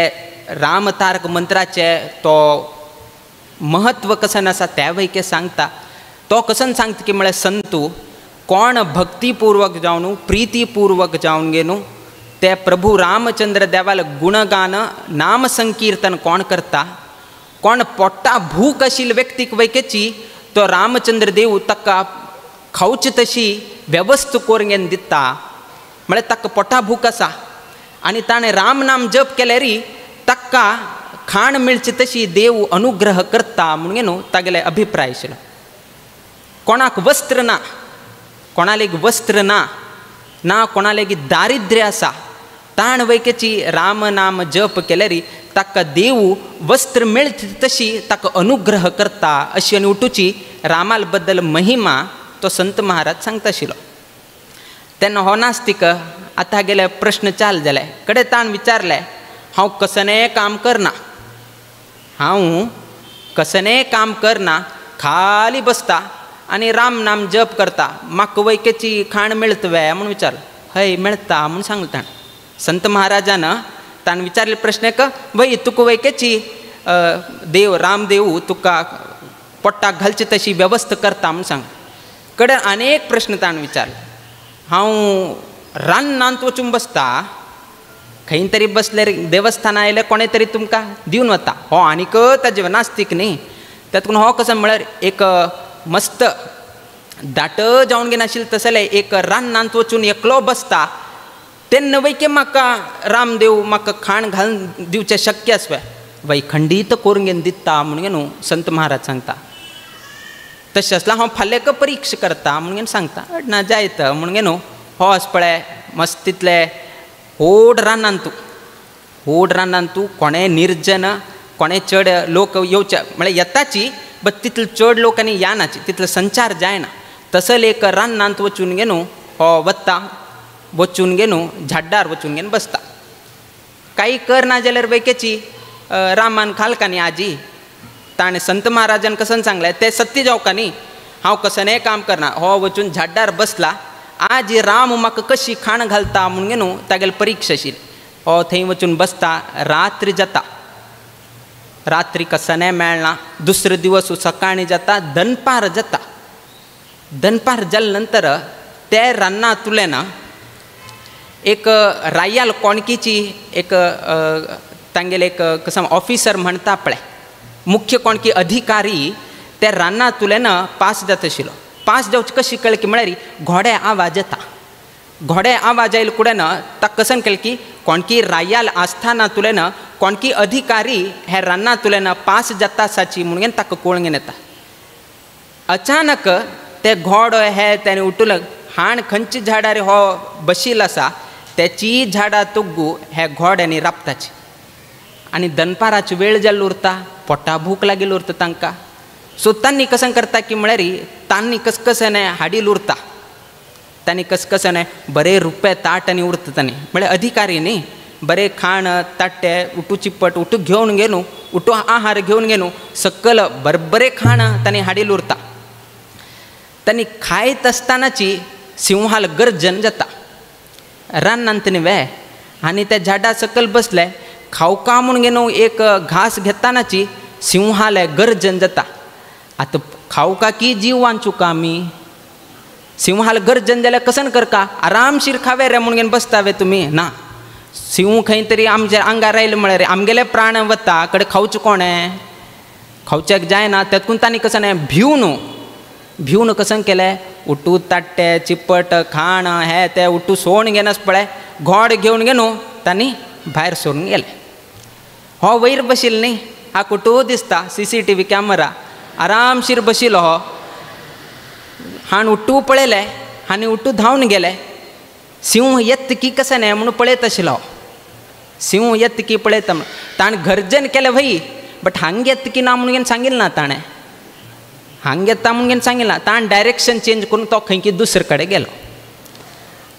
रामतारक मंत्राचे तो महत्व कसन आसा त्या वैके सांगता. तो कसन सांगता की म्हळ्यार संतू कोण भक्तिपूर्वक जावन प्रीतिपूर्वक जावन घेवन ते प्रभू रामचंद्र देवाल गुणगान नाम संकीर्तन कोण करता, कोण पोट्टा भूक आशिल्ल्या व्यक्तीक वैकेची तो रामचंद्र देव ताका खावची तशी वेवस्था करून दिता. म्हळ्यार ताका पोटा भूक आसा आनी ताणें राम नाम जप केल्यार ताका खाण मेळची तशी देव अनुग्रह करता म्हणून न्हू तागेले अभिप्राय आशिल्लो. कोणाक वस्त्र ना, कोणालेक वस्त्र ना, ना कोणालेगी दारिद्र्य आसा, ताण वैकेची राम नाम जप केल्यार ताका देव वस्त्र मेळची तशी ताका अनुग्रह करता अशी आनी उठूची रामाल बद्दल महिमा तो संत महाराज सांगता आशिल्लो. तेन्ना हो नास्तिक आतां गेले प्रश्न चाल जाले कडे ताण विचारले, हांव कसलें काम करना, हांव कसलें काम करना, खाली बसता आनी राम नाम जप करता, म्हाका वैकेची खाण मेळत वे म्हूण विचारलें. हय मेळटा म्हूण सांगलें ताणें. संत महाराजान ताणें विचारले प्रश्न वय तुका वैकेची देव रामदेव तुका पोट्टाक घालची तशी वेवस्था करता म्हूण सांग. कडेन अनेक प्रश्न ताणें विचारले. हांव रानांत वचून बसता, खंय तरी बसले देवस्थान आयलें कोणें तरी तुमकां दिवन वता, हो आनीक ताजे नास्तीक न्ही. तातूंत हो कसो म्हळ्यार एक मस्त दाट जावन घेन आशिल्लें तसलें एक रानांत वचून एकलो बसता तेन्ना वैके म्हाका रामदेव म्हाका खाण घालून दिवचें शक्य आसवे वय खंडीत करून घेवन दिता म्हणून न्हू संत महाराज सांगता. तशें आसल्यार हांव फाल्यां परिक्षा करता म्हणून सांगता. ना जायत म्हणून न्हू हो अस पळय मस्त तितले व्हड रानांत तूं, व्हड रानांत तूं कोणें निर्जन कोणें चड लोक येवचे म्हळ्यार येताची बट तितले चड लोक आनी येनाची, तितलो संचार जायना. तसले एक रानांत वचून घेवन हो वता, वचून घेवन झाडार वचून घेवन बसता. कांय करना जाल्यार वैकेची रामान खालका न्ही आजी. ताणें संत महाराजान कसं सांगलें तें सत्य जावका न्ही, हांव कसलें काम करना. हो वचून झाडार बसला, आजी राम म्हाका कशी खाण घालता म्हणून न्हू तागेली परिक्षा आशिल्ली. हो थंय वचून बसता, रात्री जाता, रात्री कसलें मेळना. दुसरो दिवस सकाळीं जाता, दनपार जाता. दनपार जाले नंतर ते रानांतुले ना एक रायाल कोणकीची एक तांगेले एक कसं ऑफिसर म्हणटा पळय, मुख्य कोणकी अधिकारी ते रानांतुले ना पास जाता आशिल्लो. पास जावचे कशी कळ्ळें की म्हळ्यार घोडे आवाज येता. घोडे आवाज आयले कुडें ना ताका कसन केलें की कोणकी रायाल आस्थानांतुले ना कोणकी अधिकारी हे रानांतुले ना पास जाता आसाची म्हणून ताका कळून येता. अचानक ते घोडो हे तेणे उठून हाण खंयच्या झाडार हो बशील आसा तेची झाडां तुग्गू हे घोड्यांनी राबताची. आनी दनपाराची वेळ जाल्लो उरता, पोटा भूक लागिल्ली उरता तांकां. सो तांणी कसं करता की म्हळ्यार तांणी कसकसने हाडील उरता, तांणी कसकसने बरे रुपये ताट आनी उरता. तांणी म्हळ्यार अधिकारी न्ही, बरे खाण ताट्टे उठू चिप्पट उठू घेवन गेलो, उठू आहार घेवन गेलो, सकल बरबरे खाण तांणी हाडील उरता. तांणी खायत आसतनाची सिंहाल गर्जन जाता रानांत न्ही वे आनी त्या झाडा सकल बसले खावका म्हूण घेवन एक घास घेतनाची सिंहाले गर्जन जाता. आतां खावका की जीव वांचूका आमी, सिंहाल गर्जन जाल्यार कसन करका, आरामशीर खावे रे म्हूण घेवन बसता वे तुमी. ना, सिंह खंय तरी आमच्या आंगार आयले म्हळ्यार आमगेले प्राण वता, कडे खावचें कोणें, खावच्याक जायना. तातूंत तांणी कसं न्हय भिवन भिवन कसं केलें, उठू ताट्टे चिपट खाण हे ते उठू सोण घेनास पळय घोड घेवन घेवन तांणी भायर सरून गेले. हो वयर बशिल्लो न्ही, हा कुटू दिसता CCTV camera, आरामशीर बशिल्लो हो. हाण उठू पळयलें आनी उठू धांवन गेले. सिंह येत की कशें न्हय म्हणून पळयत आशिल्लो, सिंह येत की पळयता म्हणून ताणें गर्जन केलें वय, बट हांग येत की ना म्हणून सांगिल्लें ना ताणें, हांग येता म्हणून सांगिल्लें ना. ताणें डायरेक्शन चेंज करून तो खंय की दुसरे कडेन गेलो.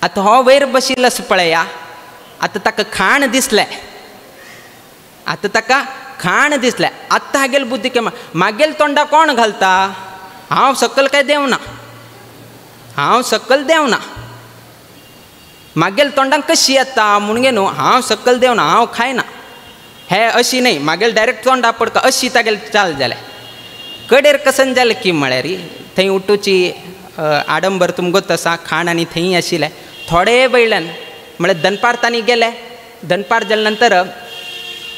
आतां हो वयर बशिल्लो आसा पळया, आतां ताका खाण दिसलें, आतां ताका खाण दिसलें. आतां हागेली बुद्धी केमा मागेल तोंडा कोण घालता, हांव सकल काय देंवना, हांव सकल देंवना, मागेल तोंडाक कशी येता म्हणून न्हू हांव सकल देंवना, हांव खायना, हे अशी न्हय मागेल डायरेक्ट तोंडा पडका अशी तागेली चाल जालें. कडेर कसन जालें की म्हळ्यार थंय उठूची आडंबर तुमकां आसा खाण आनी थंय आशिल्लें. थोडे वयल्यान म्हळ्यार दनपार तांणी गेले, दनपार जाले नंतर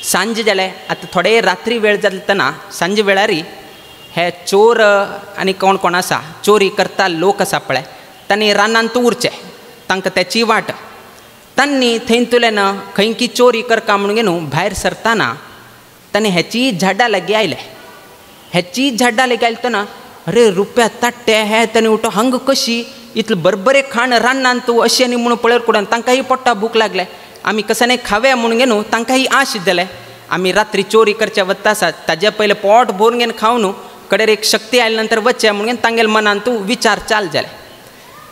सांज जालें. आतां थोडे रात्री वेळ जातना सांजे वेळार हे चोर आनी कोण कोण आसा चोरी करता लोक आसा पळय तांणी रानांत उरचे, तांकां तेची वाट. तांणी थंयतुल्यान खंय की चोरी करका म्हणून न्हू भायर सरतना तांणी हेची झाडां लागीं आयले. हेची झाडां लागीं आयले तेन्ना अरे रुपया ताट्टे हे तांणी उठो हांग कशी इतलें बरबरें खाण रानांत तूं अशें न्ही म्हणून पळयत कुडान तांकांय पोट्टा भूक लागले. आमी कशें न्ही खावया म्हणून न्हू तांकांय आश जालें. आमी रात्री चोरी करचे वता आसा ताजे पयलें पोट भरून घेवन खाव न्हू, कडेर एक शक्ती आयले नंतर वचचें म्हणून तांगेले मनान तूं विचार चाल जाले.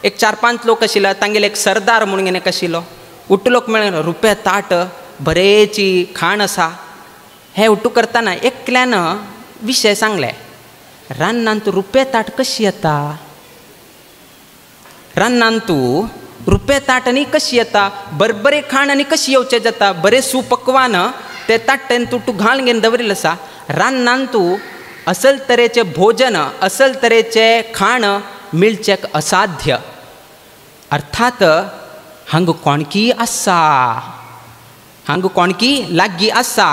एक 4-5 लोक आशिल्ले, तांगेले एक सरदार म्हणून एक आशिल्लो. उठलो मेळ्ळें रुपया ताट बरेची खाण आसा. हे उठू करतना एकल्यान विशय सांगले, रान्नांत रुपे ताट कशी येता, रान्नांत रुपे ताट आनी कशी येता, बरबरे खाण आनी कशी येवचें जाता, बरें सुपक्वान ते ताट्टेन तूं तूं घाल घेवन दवरिल्लें आसा. रान्नांत असल तरेचें भोजन असल तरेचें खाण मेळचें असाध्य. अर्थात हांगा कोणकी आसा, हांगा कोणकी लागीं आसा,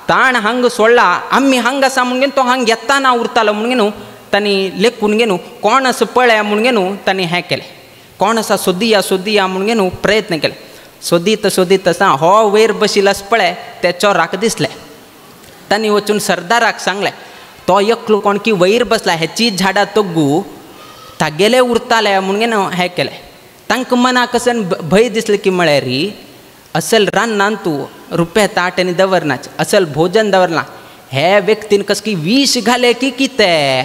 ताण हांगा सोडला, आमी हांगा आसा म्हणून तो हांगा येताना उरतालो म्हणून न्हू तांणी लेखून घेवन कोण आसा पळया म्हणून न्हू तांणी हें केलें, कोण आसा सोदिया सोदिया म्हणून न्हू प्रयत्न केले. सोदीत सोदीत आसा हो वयर बशिल्लो आसा पळय त्या चोराक दिसलें. तांणी वचून सरदाराक सांगलें, तो एकलो कोणकी वयर बसला हेची झाडां तग्गू तागेले उरताले म्हणून न्हू हें केलें. तांकां मनाक असन भंय दिसलें की म्हळ्यार असल रान्नान तूं रुपया ताट आनी दवरनाच, असल भोजन दवरना, हे व्यक्तीन कसकी विश घाले की कितें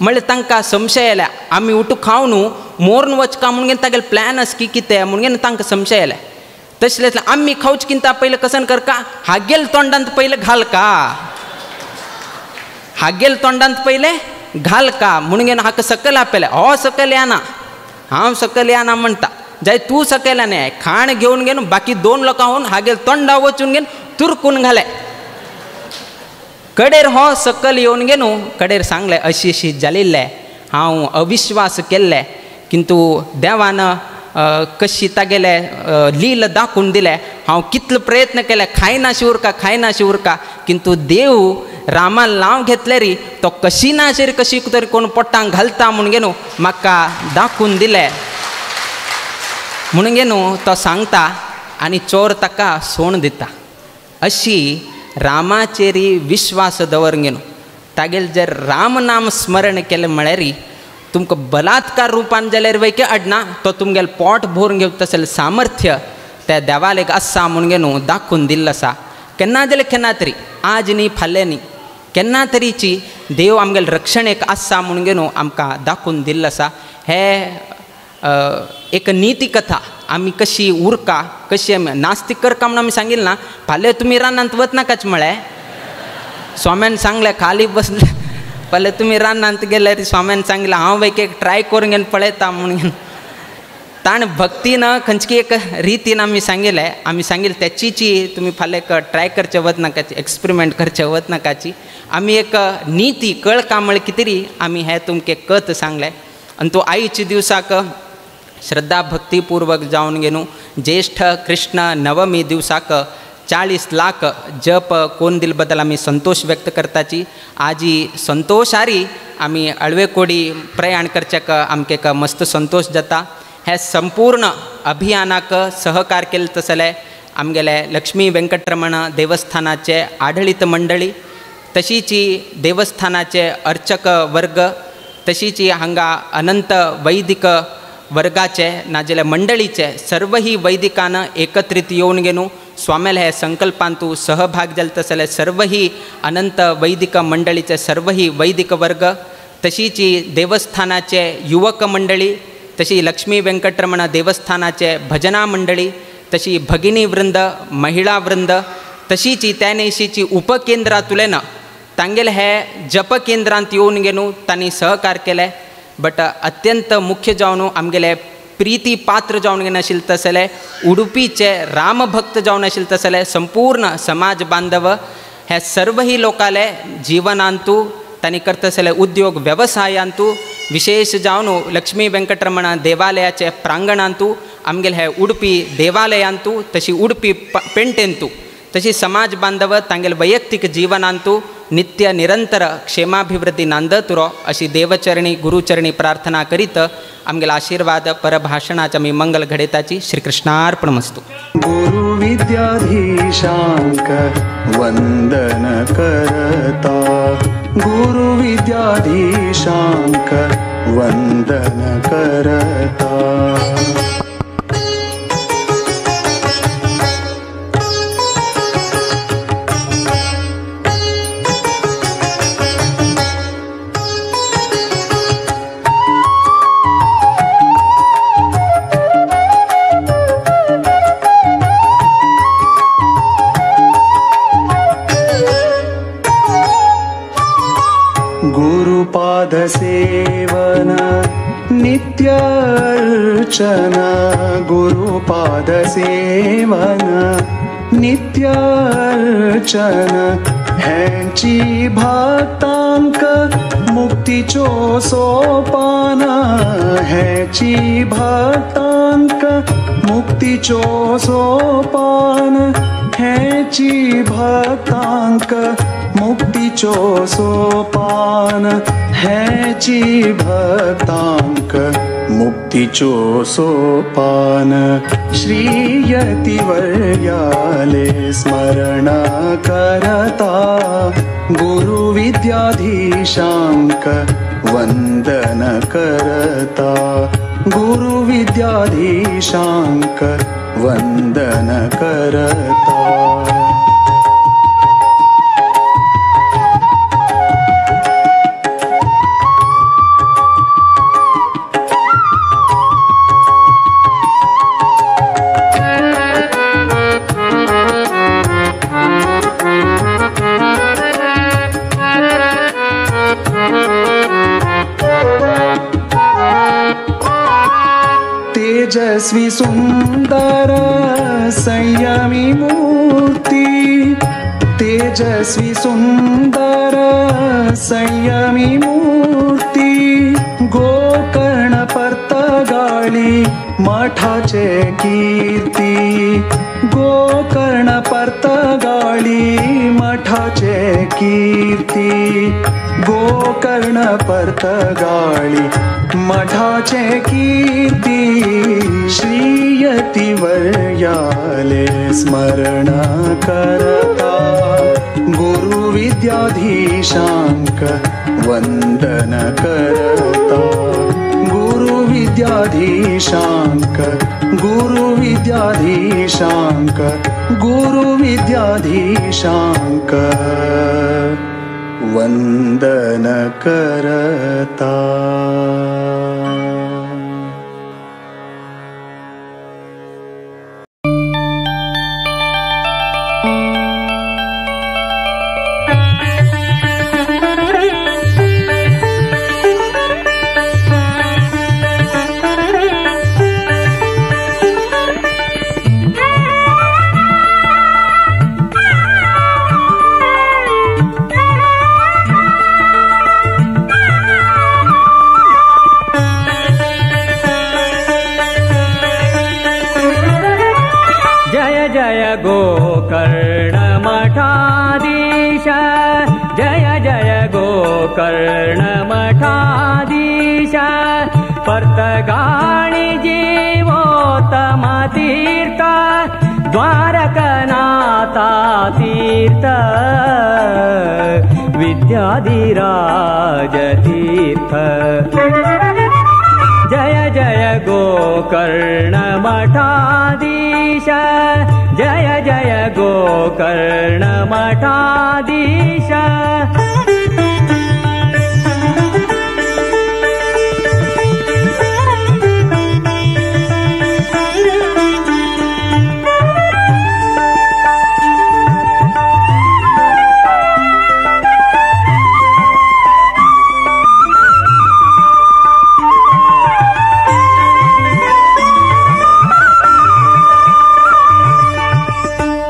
म्हळ्यार तांकां संशय आयले. आमी उठू खावन न्हू मोरून वचका म्हणून तागेले प्लॅन आसा की कितें म्हणून तांकां संशय आयले. तशें जाल्यार आमी खावच किंता पयलें कसन करका, हागेल तोंडांत पयलें घाल का, हागेल तोंडांत पयलें घाल का म्हणून हाका सकयल आपयलें. हो सकयल येना, हांव सकयल येना म्हणटा, जाय तूं सकयल येना, खाण घेवन घेवन बाकी दोन लोकां होवन हागेल तोंडा वचून घेवन तुरकून घाले. कडेर हो सकयल येवन घेवन कडेर सांगलें अशी अशी जालिल्लें, हांव अविश्वास केल्लें, किंतु देवान कशी तागेले लील दाखोवन दिलें, हांव कितलो प्रयत्न केले खायनाशी उरका खायनाशी उरका, किंतु देव रामान नांव घेतलें री तो कशी नाशेर कशी तरी कोण पोटांक घालता म्हणून न्हू म्हाका दाखोवन दिलें म्हणून न्हू तो सांगता आनी चोर ताका सोण दिता. अशी रामाचेरी विश्वास दवर न्हू तागेल जर राम नाम स्मरण केलें म्हळ्यार तुमकां बलात्कार रुपान जाल्यार वैके अडना, तो तुमगेले पोट भरून घेवता तसलें सामर्थ्य त्या देवालेक आसा म्हणून न्हू दाखोवन दिल्लो आसा. केन्ना जाल्यार केन्ना तरी, आज न्ही फाल्यां न्ही, केन्ना तरीची देव आमगेले रक्षणेक आसा म्हणून न्हू आमकां दाखोवन दिल्लो आसा. हे एक निती कथा आमी कशी उरका कशी आमी नास्तीक करका म्हणून आमी सांगिल्लें ना. फाल्यां तुमी रानांत वचनाकाच म्हळें स्वाम्यान सांगलें, खाली बसले फाल्यां तुमी रानांत गेल्यार स्वाम्यान सांगलें हांव एक एक ट्राय करून घेवन पळयता म्हणून. ताणें भक्तीन खंयची एक रितीन आमी सांगिल्लें, आमी सांगिल्लें त्याचीची तुमी फाल्यां एक ट्राय करचें वचनाकाची, एक्सपेरिमेंट करचें वचनाकाची. आमी एक निती कळका म्हळ्यार कितें तरी आमी हें तुमकां कथ सांगलें. आनी तो आयच्या दिवसाक श्रद्धा भक्तीपूर्वक जावन घेवन ज्येष्ठ कृष्ण नवमी दिवसाक 40 लाख जप कोण दिल बद्दल आमी संतोष व्यक्त करताची. आजी संतोषारी आमी अळवेकोडी प्रयाण करच्याक आमकां एक मस्त संतोष जाता. हे संपूर्ण अभियानाक सहकार केले तसले आमगेले लक्ष्मी वेंकटरमण देवस्थानाचे आडळीत मंडळी, तशीची देवस्थानाचे अर्चक वर्ग, तशीची हांगा अनंत वैदिक वर्गाचे नाजाल्यार मंडळीचे सर्वही वैदिकान एकत्रित येवन घेवन स्वाम्याले हे संकल्पांतू सहभाग जाले तसले सर्वही अनंत वैदिक मंडळीचे सर्वही वैदिक वर्ग, तशीची देवस्थानाचे युवक मंडळी, तशी लक्ष्मी वेंकटरमण देवस्थानाचे भजना मंडळी, तशी भगिनी वृंद महिला वृंद, तशीची त्यानेशीची उपकेंद्रांतुल्यान तांगेले हे जप केंद्रांत येवन घेवन तांणी सहकार केले. बट अत्यंत मुख्य जावन आमगेले प्रीती पात्र जावन घेवन आशिल्ले तसले उडुपीचे रामभक्त जावन आशिल्ले तसले संपूर्ण समाज बांधव हे सर्वही लोकाले जीवनांतू तांणी करतसले उद्योग वेवसायांतू विशेष जावन लक्ष्मी वेंकटरमण देवालयाचे प्रांगणांतू आमगेले हे उडुपी देवालयांतू तशी उडुपी पेंटेंतू तशी समाज बांधव तांगेले वैयक्तिक जीवनांतू नित्य निरंतर क्षेमाभिवृद्धी नांदतुरो अशी देवचरणी गुरुचरणी प्रार्थना करीत आमगेला आशीर्वाद परभाषणाच्या मी मंगल घडेताची. श्रीकृष्णार्पणमस्तु. गुरु विद्याधीशांक वंदन करता, गुरु विद्याधीशांक वंदन करता. गुरुपाद सेवन नित्य अर्चन गुरुपाद सेवन नित्य अर्चन हेंची भक्तांक मुक्तीचो सोपान हेंची भक्तांक मुक्तीचो सोपान हेंची भक्तांक मुक्तीचो सोपान हेंची भक्तांक मुक्तीचो सोपान श्री यतिवर्याले स्मरण करता गुरु विद्याधीशांक वंदन करता गुरु विद्याधीशांक वंदन करता। तेजस्वी सुंदर संयमी मूर्ति तेजस्वी सुंदर संयमी मूर्ति गोकर्ण पर्तगाळी मठाचे कीर्ती गोकर्ण पर्तगाळी मठाचे कीर्ती गोकर्ण पर्तगाळी मठाचे कीर्ती श्री यतिवर्याले स्मरण करता गुरु विद्याधीशांक वंदन करता गुरु विद्याधीशांक गुरु विद्याधीशांक गुरु विद्याधीशांक वंदन करता। गोकर्ण मठाधीश जय जय गोकर्ण मठाधीश पर्तगाळी जीवोत्तम तीर्थ द्वारकनाथा तीर्थ विद्याधिराज तीर्थ जय जय गोकर्ण मठाधीश जय जय गोकर्ण मठाधीश।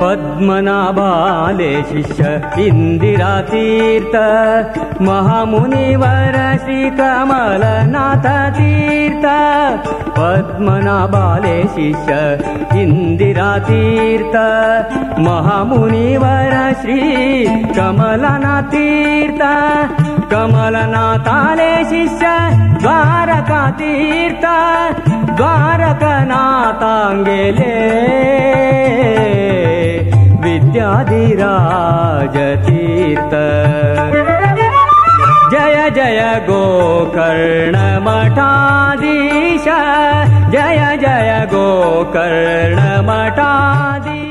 पद्मनाभाले शिष्य इंदिरा तीर्थ महामुनिवर श्री कमलनाथ तीर्थ पद्मनाभाले शिष्य इंदिरा तीर्थ महामुनिवर श्री कमलनाथ तीर्थ कमलनाथाले शिष्य द्वारका तीर्थ द्वारकनाथांगेले विद्याधिराज तीर्थ जय जय गोकर्ण मठाधीश जय जय गोकर्ण मठाधीश।